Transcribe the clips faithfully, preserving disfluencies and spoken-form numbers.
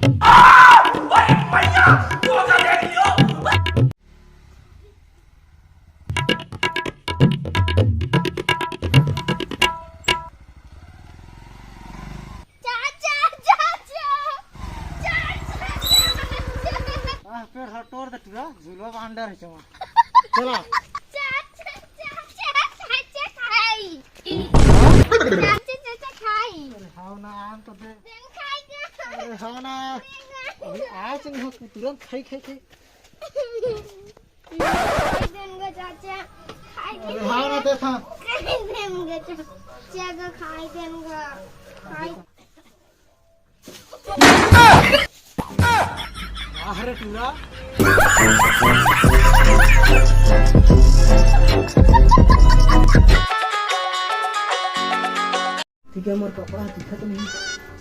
आह, पेड़ ह टोर दे टूरा, झूलवा बांध डर हे चवा। चला। अरे हाव ना, आन तो दे। अरे हाव ना। अभी आज नहीं हो, तुरंत खाई, खाई, खाई। खाई देन गा चाचा, खाई देन गा। अरे हाँ ना, देखा। खाई देन गा चाचा, खाई देन गा। खाई। अरे टूरा। ठीक है, मोर कपड़ा दिखत नहीं।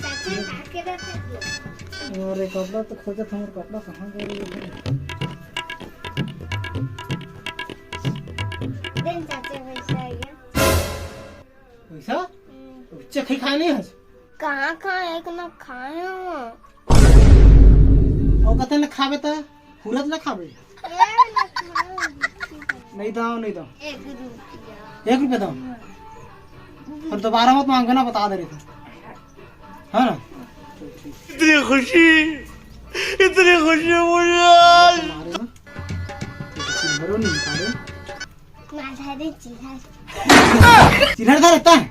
चाचा, का के रखे? अरे, कपड़ा तो खोजत हूँ, मोर कपड़ा कहाँ गए? देन चाचा, पैसा आ गया। पैसा? हम्म। चखई खाए नहीं हस? कहाँ खाए, एक ना खाए हो। और कते न खाबे त? हुरत ना खाबे। ए, ना खाओ। नहीं दो, नहीं दो। एक रुपया। एक रुपया दो। और दोबारा मत मांगना, बता दे रहे थे। हाँ ना? इतनी खुशी, इतनी खुशी मुझे आज। मारे ना। ये तो चिल्हरो नहीं निकाले। माथा रे चिल्हर। चिल्हर का रहता है?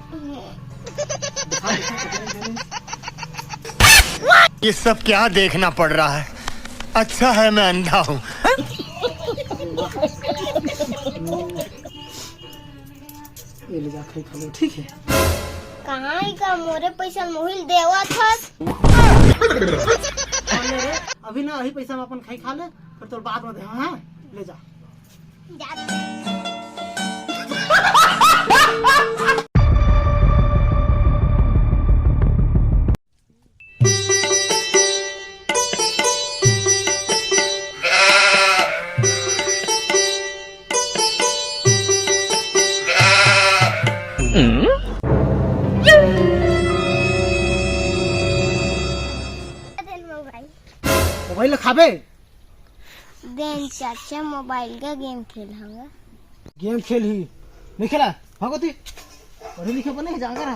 ये सब क्या देखना पड़ रहा है? अच्छा है मैं अंधा हूँ। ये ले जा, खाई खा लो, ठीक है? कहाँ ही का मोरे पैसा मोहिल देवा था। अभी ना, अभी पैसा में अपन खाई खा ले, फिर तो बाद में दे, हाँ, हाँ, ले जा। मोबाइल ला खाबे? देन चाचा, मोबाइल का गेम खेल हंगा। गेम खेल ही नहीं खेला, भागो ती। पढ़े लिखे बने जाकर।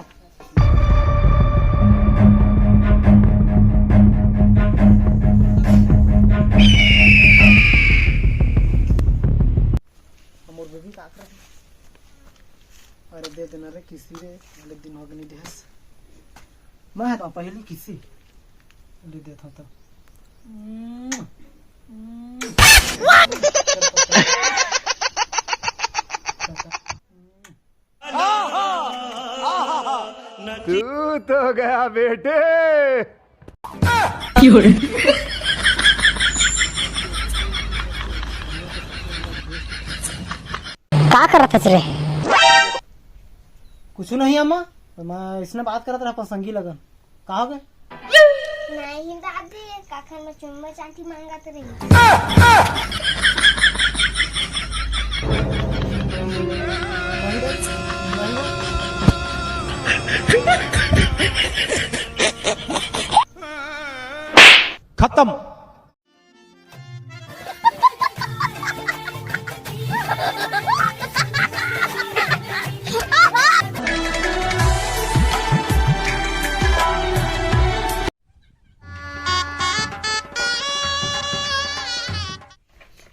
मोर बेबी का कर? अरे दे देना रे किसी रे, अनेक दिन हो गए नहीं देहस। मैं है तो पहली किसी ले देता तो। तू तो गया बेटे। का करत हस रे? कुछ नहीं अम्मा, मैं इसने बात करत रहा अपन संगी लगन। का हो गए? नहीं दादी, काखर में चुम्मा चाटी मांगत रही। खत्म।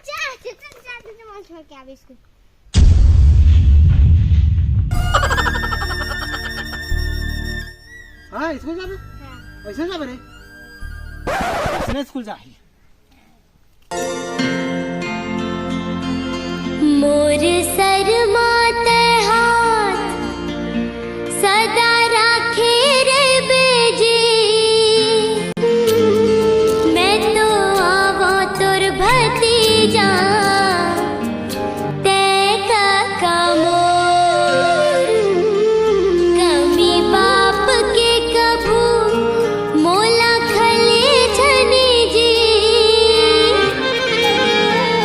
जा, जा, जा, जा, जा, वहाँ छोड़ के आ, बिस्कुट। हाँ, स्कूल जाबे? हाँ। कैसे जाबे रे? इसने स्कूल जा ही। मोर सर माते हाथ सदा राखे रे बेजी, मैं तो आवो तोर भतीजा, तै काका मोर। कमी बाप के कभू मोला खले झने जी,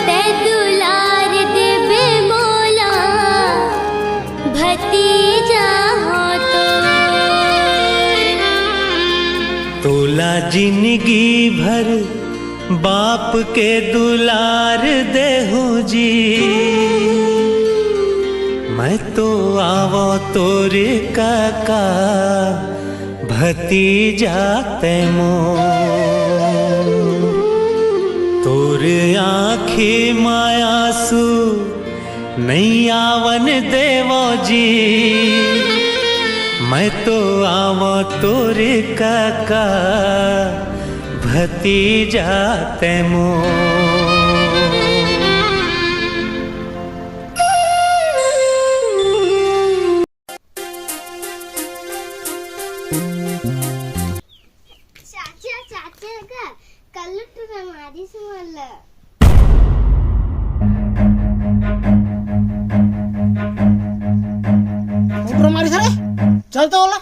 तै दुलार देबे तोला जिंदगी भर बाप के दुलार देहूं जी। मैं तो आवो तोर कका भतीजा ते मोर। तोर आंखी म आंसू नइ आवन देवो जी। मैं तो आवो तोर कका भतीजा ते मोर। चाचा, चाचा का कल्लू टूरा मारिस मोला। ऊपर मारिस रे, चल तो ओला।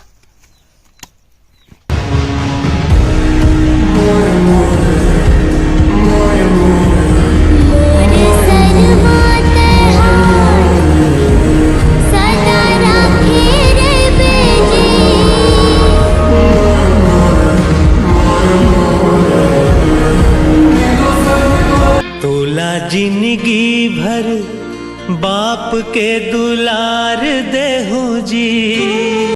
तोला जिंदगी भर बाप के दुलार देहूं जी।